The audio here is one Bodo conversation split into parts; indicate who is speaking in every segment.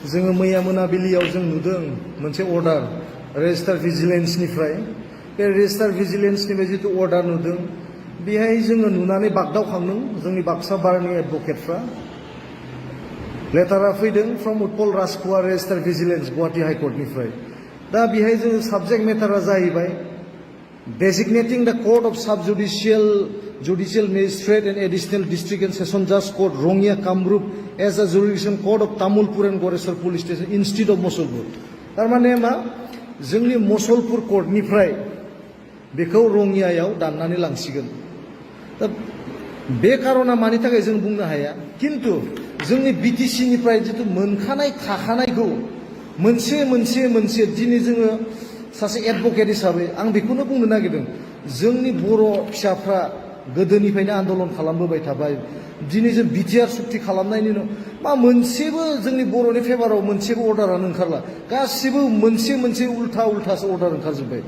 Speaker 1: जोङो मैया मोनाबिलियाव जों नुदों मोनसे अर्डार रेजिस्टार भिजिलेन्सनिफ्राय बे रेजिस्टार भिजिलेन्सनिफ्राय जितु अर्डार नुदों बेहाय जोङो नुनानै बागदावखांदों जोंनि बाक्सा बारनि एडभकेटफ्रा लेटारा फैदों from Utpal Rajkhowa registrar vigilance Guwahati हाइकर्टनिफ्राय दा बेहाय जोङो साबजेक्ट मेटारा जाहैबाय designating the court of judicial magistrate and additional district and session judge court Rongya Kamrup as a jurisdiction court of Tamulpur and Goreswar police station instead of Mosolpur. Tarmane ma जोंनि Mosolpur court निफ्राय बेखौ रंगियायाव दाननानै लांसिगोन. दा बे कारना मानि थाखाय जों बुंनो हाया किन्तु जोंनि बिटिसि निफ्राय जितु मोनखानाय थाखानायखौ मोनसे दिनै जोङो सासे एडभकेट हिसाबै आं बेखौनो बुंनो नागिरदों जोंनि बर' फिसाफ्रा गोदोनिफ्रायनो आन्दोलन खालामबोबाय थाबाय दिनै जों बिटिआर सुक्ति खालामनायनि उनाव मा मोनसेबो जोंनि बर'नि फेभाराव मोनसेबो अर्डारानो ओंखारला गासिबो मोनसे उल्थासो अर्डार ओंखारजोब्बाय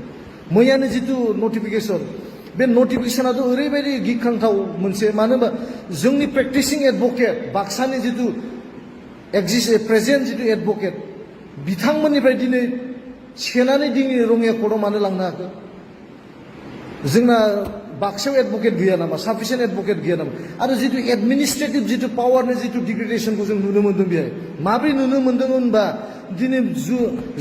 Speaker 1: मैयानो जितु नटिफिकेसन बे नटिफिकेसनाथ' ओरैबायदि गिख्रांथाव मोनसे मानो होनबा जोंनि प्रेक्टिसिं एडभकेट बाक्सानि जितु प्रेजेन्ट जितु एडभकेट बिथांमोननिफ्राय दिनै सेनानै दिनै रङिया कर्टआव मानो लांनो हाखो जोंना बाक्सायाव एडभकेट गैया नामा साफिसियेन्ट एडभकेट गैया नामा आरो जितु एडमिनिस्ट्रेटिभ जितु पावारनि जितु डिग्रेडेसनखौ जों नुनो मोन्दों बेहाय माब्रै नुनो मोन्दों होनबा दिनै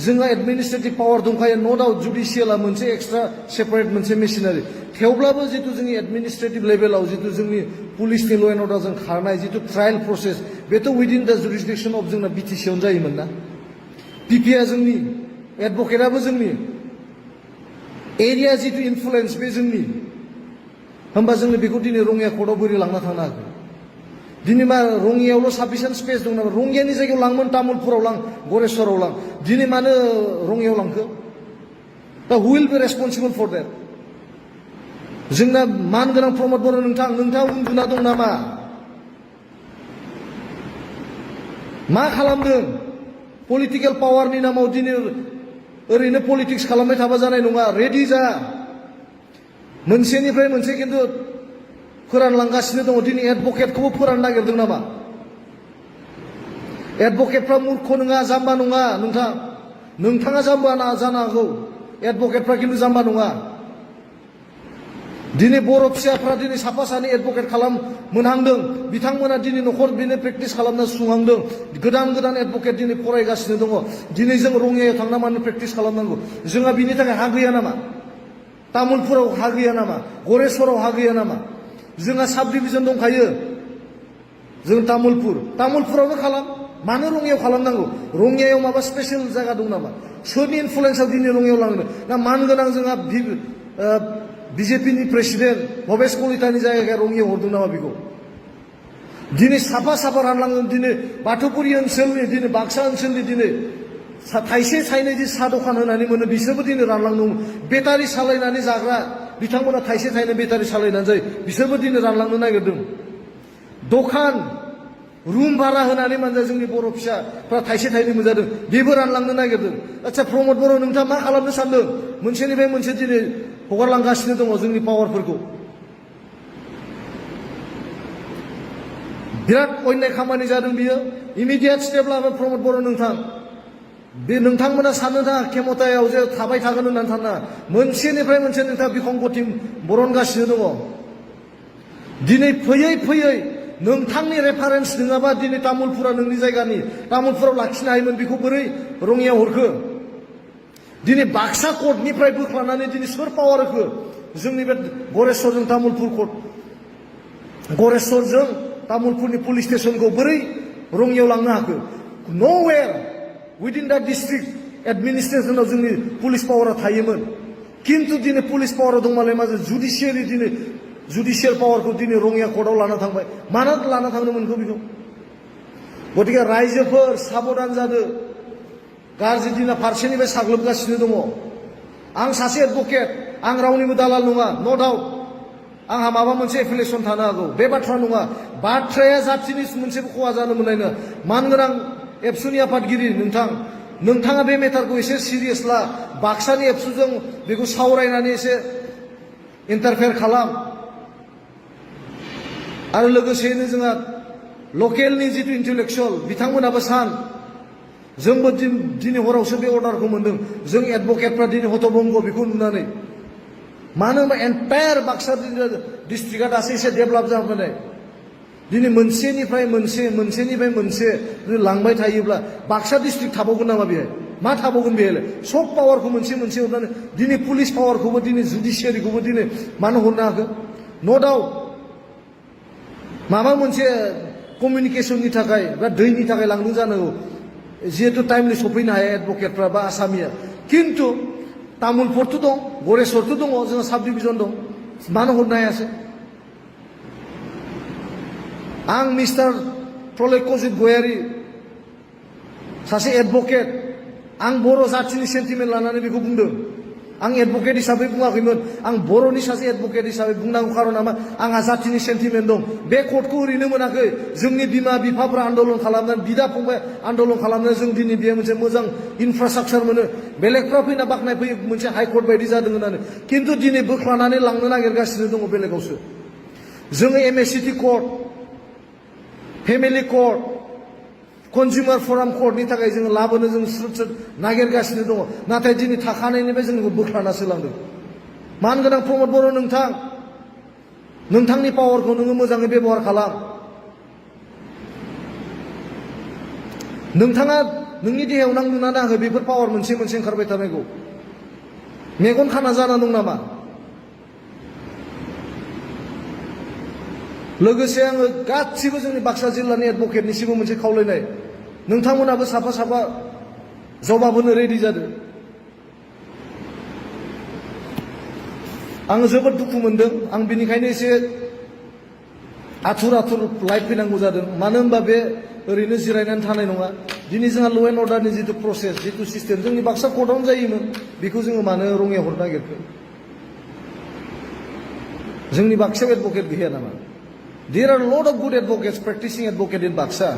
Speaker 1: जोंहा एडमिनिस्ट्रेटिभ पावार दंखायो न' डाउट जुडिसियेला मोनसे एक्सट्रा सेपारेट मोनसे मेसिनारि थेवब्लाबो जितु जोंनि एडमिनिस्ट्रेटिभ लेभेलाव जितु जोंनि पुलिसनि ल' एन्ड अर्डारजों खारनाय जितु ट्रायल प्रसेस बेथ' उइदिन दा जुरिसडिक्सन अफ जोंना बिटिसिआवनो जायोमोन ना पिपिआ जोंनि एडभकेटआबो जोंनि एरिया जितु इनफ्लुएन्स बे जोंनि होमबा जोंनो बेखौ दिनै रङिया कर्टआव बोरै लांना थांनो हागोन दिनै मा रङियायावल' साफिसियेन्ट स्पेस दं नामा रङियानि जायगायाव लांमोन तामुलपुराव लां गरेस्वराव लां दिनै मानो रङियायाव लांखो दा who will be responsible for that जोंना मान गोनां प्रमद बर' नोंथाङा उन्दुना दं नामा मा खालामदों पलिटिकेल पावारनि नामाव दिनै ओरैनो पलिटिक्स खालामबाय थाबा जानाय नङा रेडि जा मोनसेनिफ्राय मोनसे किन्तु फोरानलांगासिनो दङ दिनै एडभकेटखौबो फोराननो नागिरदों नामा एडभकेटफ्रा मूर्ख नङा जाम्बा नङा नोंथाङा जाम्बा जानो हागौ एडभकेटफ्रा किन्तु जाम्बा नङा दिनै बर' फिसाफ्रा दिनै साफा सानै एडभकेट खालाम मोनहांदों बिथांमोना दिनै न'खर बेनो प्रेक्टिस खालामना सुंहांदों गोदान एडभकेट दिनै फरायगासिनो दङ दिनै जों रङियायाव थांना मानो प्रेक्टिस खालामनांगौ जोंहा बिनि थाखाय हा गैया नामा तामुलपुराव हा गैया नामा गरेस्वराव हा गैया नामा जोंहा साब डिभिजन दंखायो जों तामुलपुरावनो खालाम मानो रङियायाव खालामनांगौ रङियायाव माबा स्पेसियेल जायगा दं नामा सोरनि इनफ्लुएन्सआव दिनै रङियायाव लांनो ना मान गोनां जोंहा बिजेपिनि प्रेसिडेन्ट भबेश कलितानि जायगाया रङियायाव हरदों नामा बेखौ दिनै साफा रानलांदों दिनै बाथौपुरि ओनसोलनि दिनै बाक्सा ओनसोलनि दिनै थाइसे थाइनै जि साहा दखान होनानै मोनो बिसोरबो दिनै रानलांदों बेटारि सालायनानै जाग्रा बिथांमोना थाइसे थाइनै बेटारि सालायनानै जायो बिसोरबो दिनै रानलांनो नागिरदों दखान रुम भारा होनानै मानजा जोंनि बर' फिसाफ्रा थाइसे थाइनै मोनजादों बेबो रानलांनो नागिरदों आচ্ছা प्रमद बर' नोंथाङा मा खालामनो सानदों मोनसेनिफ्राय मोनसे दिनै हगारलांगासिनो दङ जोंनि पावारफोरखौ बिराद अन्याय खामानि जादों बियो इमिडियेट स्टेप लानो प्रमद बर' बे नोंथांमोना साननो नाङा खेमतायाव जे थाबाय थागोन होननानै सानना मोनसेनिफ्राय मोनसे नोंथाङा बिखंगति बरनगासिनो दङ दिनै फैयै नोंथांनि रेफारेन्स नङाबा दिनै तामुलपुरा नोंनि जायगानि तामुलपुराव लाखिनो हायोमोन बेखौ बोरै रङियायाव हरखो दिनै बाक्सा कर्टनिफ्राय बोख्लानानै दिनै सोर पावार होखो जोंनि बे गरेस्वरजों तामुलपुर कर्ट गरेस्वरजों तामुलपुरनि पुलिस स्टेशनखौ बोरै रङियायाव लांनो हाखो न'वेर उइदिन दा डिस्ट्रिक्ट एडमिनिस्ट्रेसनाव जोंनि पुलिस पावारा थायोमोन किन्तु दिनै पुलिस पावारा दंमालाय मा जुडिसियेल पावारखौ दिनै रङिया कर्टआव लाना थांबाय मानो लाना थांनो मोनखो बेखौ गतिके रायजोफोर साबधान जादो गाज्रि दिना फारसेनिफ्राय साग्लोबगासिनो दङ आं सासे एडभकेट आं रावनिबो दालाल नङा न' डाउट आंहा माबा मोनसे एफिलिएसन थानो हागौ बे बाथ्रा नङा बाथ्राया जाथिनि मोनसेबो खहा जानो मोननाय नङा मानगोनां एबसुनि आफादगिरि नोंथाङा बे मेटारखौ एसे सिरियास ला बाक्सानि एबसुजों बेखौ सावरायनानै एसे इन्टारफेयार खालाम आरो लोगोसेयैनो जोंहा लकेलनि जितु इन्टेलेक्चुवेल बिथांमोनाबो सान जोंबो दिनै हरावसो बे अर्डारखौ मोन्दों जों एडभकेटफ्रा दिनै हतभंग बेखौ नुनानै मानो होनबा एन्टायार बाक्सा डिस्ट्रिक्टआ दासो एसे डेभेलप जाबोनाय दिनै मोनसेनिफ्राय मोनसे लांबाय थायोब्ला बाक्सा डिस्ट्रिक्ट थाबावगोन नामा बेहाय मा थाबावगोन बेहाय सब पावारखौ मोनसे हरनानै दिनै पुलिस पावारखौबो दिनै जुडिसियारिखौबो दिनै मानो हरनो हाखो न' डाउट माबा मोनसे कमिउनिकेसननि थाखाय बा दैनि थाखाय लांदों जानांगौ जिहेतु टाइमलि सफैनो हाया एडभकेटफ्रा बा आसामिया खिन्थु तामुलपुरथ' दं गरेस्वरथ' दङ जोंहा साब डिभिजन दं मानो हरनो हायासै आं मिस्टार प्रलयजित गयारी सासे एडभकेट आं बर' जाथिनि सेन्टिमेन्ट लानानै बेखौ बुंदों आं एडभकेट हिसाबै बुङाखैमोन आं बर'नि सासे एडभकेट हिसाबै बुंनांगौ खारना मा आंहा जाथिनि सेन्टिमेन्ट दं बे कर्टखौ ओरैनो मोनाखै जोंनि बिमा बिफाफ्रा आन्दलन खालामनानै बिदा फंबाय आन्दलन खालामनानै जों दिनै बे मोनसे मोजां इनफ्रास्ट्राक्चार मोनो बेलेगफ्रा फैना बाख्नाय फैयो मोनसे हाइकर्ट बायदि जादों होननानै खिन्थु दिनै बोख्लानानै लांनो नागिरगासिनो दङ बेलेगावसो जोङो एमएससिटि कर्ट फेमिलि कर्ट कन्जुमार फराम कर्टनि थाखाय जोङो लाबोनो जों स्रुत नागिरगासिनो दङ नाथाय दिनै थाखानायनिफ्राय जोंखौ बोख्लानासो लांदों मान गोनां प्रमद बर' नोंथांनि पावारखौ नोङो मोजाङै बेबहार खालाम नोंथाङा नोंनि देहायाव नांदोंना नाङाखै बेफोर पावार मोनसे ओंखारबाय थानायखौ मेगन खाना जाना दं नामा लोगोसे आङो गासिबो जोंनि बाक्सा जिल्लानि एडभकेटनिसिमबो मोनसे खावलायनाय नोंथांमोनाबो साफा जवाब होनो रेडि जादों आङो जोबोद दुखु मोनदों आं बिनिखायनो एसे आथुर लाइफ फैनांगौ जादों मानो होनबा बे ओरैनो जिरायनानै थानाय नङा दिनै जोंहा ल' एन्ड अर्डारनि जितु प्रसेस जितु सिस्टेम जोंनि बाक्सा कर्टआवनो जायोमोन बेखौ जोङो मानो रङिया हरनो नागिरखो जोंनि बाक्सायाव एडभकेट गैया नामा There are a lot of good advocates, practicing advocate in Baksa.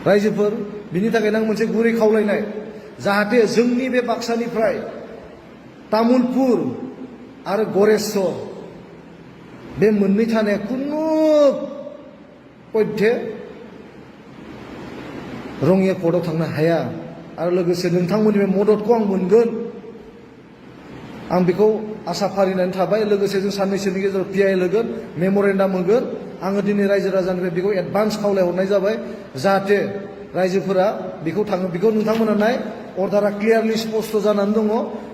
Speaker 1: रायजोफोर बिनि थाखायनो आं मोनसे गुरै खावलायनाय जाहाथे जोंनि बे बाक्सानिफ्राय तामुलपुर आरो गरेस्वर बे मोननै थानाया कुनु पयथे रङिया कर्टआव थांनो हाया आरो लोगोसे नोंथांमोननि बे मददखौ आं मोनगोन आं बेखौ आसा फारिनानै थाबाय लोगोसे जों साननैसोनि गेजेराव पिआइ होगोन मेम'रेन्डाम होगोन आङो दिनै रायजो राजानिफ्राय बेखौ एडभान्स खावलायहरनाय जाबाय जाहाथे रायजोफोरा बेखौ नोंथांमोना नाय अर्डारा क्लियारलि स्पष्ट जानानै दङ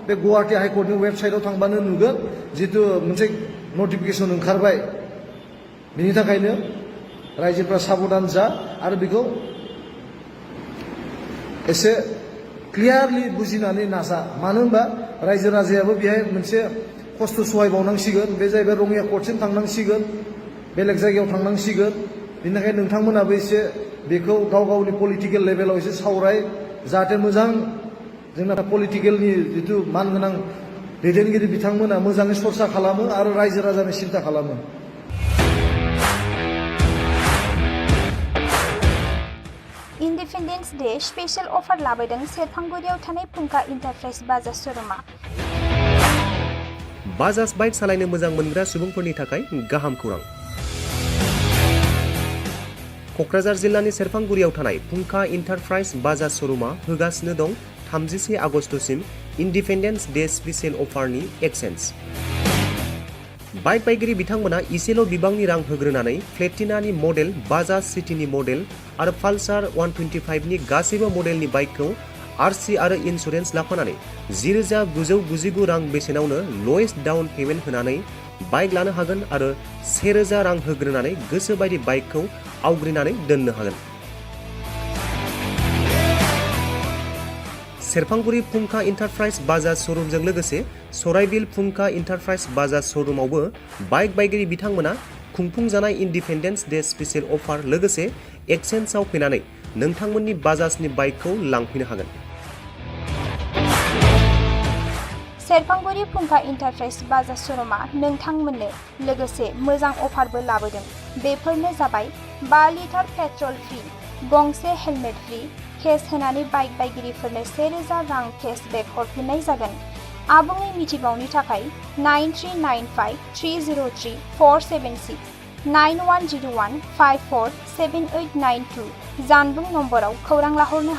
Speaker 1: बे गुवाहाटी हाइकर्टनि वेबसाइटआव थांबानो नुगोन जितु मोनसे नटिफिकेसन ओंखारबाय बिनि थाखायनो रायजोफ्रा साबधान जा आरो बेखौ एसे क्लियारलि बुजिनानै नाजा मानो होनबा रायजो राजायाबो बेहाय मोनसे खस्थ' सहायबावनांसिगोन बे जाहैबाय रङिया कर्टसिम थांनांसिगोन बेलेग जायगायाव थांनांसिगोन बेनिखायनो नोंथांमोनाबो एसे बेखौ गावनि पलिटिकेल लेभेलाव एसे सावराय जाहाथे मोजां जोंना पलिटिकेलनि जितु मानगोनां दैदेनगिरि बिथांमोना मोजाङै सरसा खालामो आरो रायजो राजानि सिन्था खालामो
Speaker 2: इन्डिपेन्डेन्स डे स्पेशल अफार लाबोदों सेरफांगुरियाव थानाय फुंखा इन्टारप्राइज बाजाज श'रुमा
Speaker 3: बाजाज बाइक सालायनो मोजां मोनग्रा सुबुंफोरनि थाखाय गाहाम खौरां क'क्राझार जिल्लानि सेरफांगुरियाव थानाय फुंखा इन्टारप्राइज बाजाज श'रुमा होगासिनो दं 31 आगस्तसिम इन्डिपेन्डेन्स डे स्पेशल अफारनि एक्सेन्ज बाइक बायगिरि बिथांमोना इसेल' बिबांनि रां होग्रोनानै प्लेटिनानि मडेल बाजाज सिटीनि मडेल आरो पालसार 125नि गासैबो मडेलनि बाइकखौ आरसि आरो इन्सुरेन्स लाफानानै 10,999 रां बेसेनावनो लवेस्ट डाउन पेमेन्ट होनानै बाइक लानो हागोन आरो 1,000 रां होग्रोनानै गोसोबायदि बाइकखौ आवग्रिनानै दोननो हागोन सेरफांगुरि फुंखा इन्टारप्राइज बाजाज श'रुमजों लोगोसे सराइबिल फुंखा इन्टारप्राइज बाजाज श'रुमावबो बाइक बायगिरि बिथांमोना खुंफुंजानाय इन्डिपेन्डेन्स डे स्पेशल अफार लोगोसे एक्सेन्जआव फैनानै नोंथांमोननि बाजाजनि बाइकखौ लांफैनो हागोन
Speaker 2: सेरफांगुरि फुंखा इन्टारप्राइज बाजाज श'रुमा नोंथांमोननो लोगोसे मोजां अफारबो लाबोदों बेफोरनो जाबाय 5 लिटार पेट्रल फ्रि गंसे हेलमेट फ्रि केस होनानै बाइक बायगिरिफोरनो 1,000 रां केशबेक हरफिननाय जागोन आबुङै मिथिबावनो थाखाय 9395303476 9101547892 जानबुं नम्बराव खौरां लाहरनो हागोन।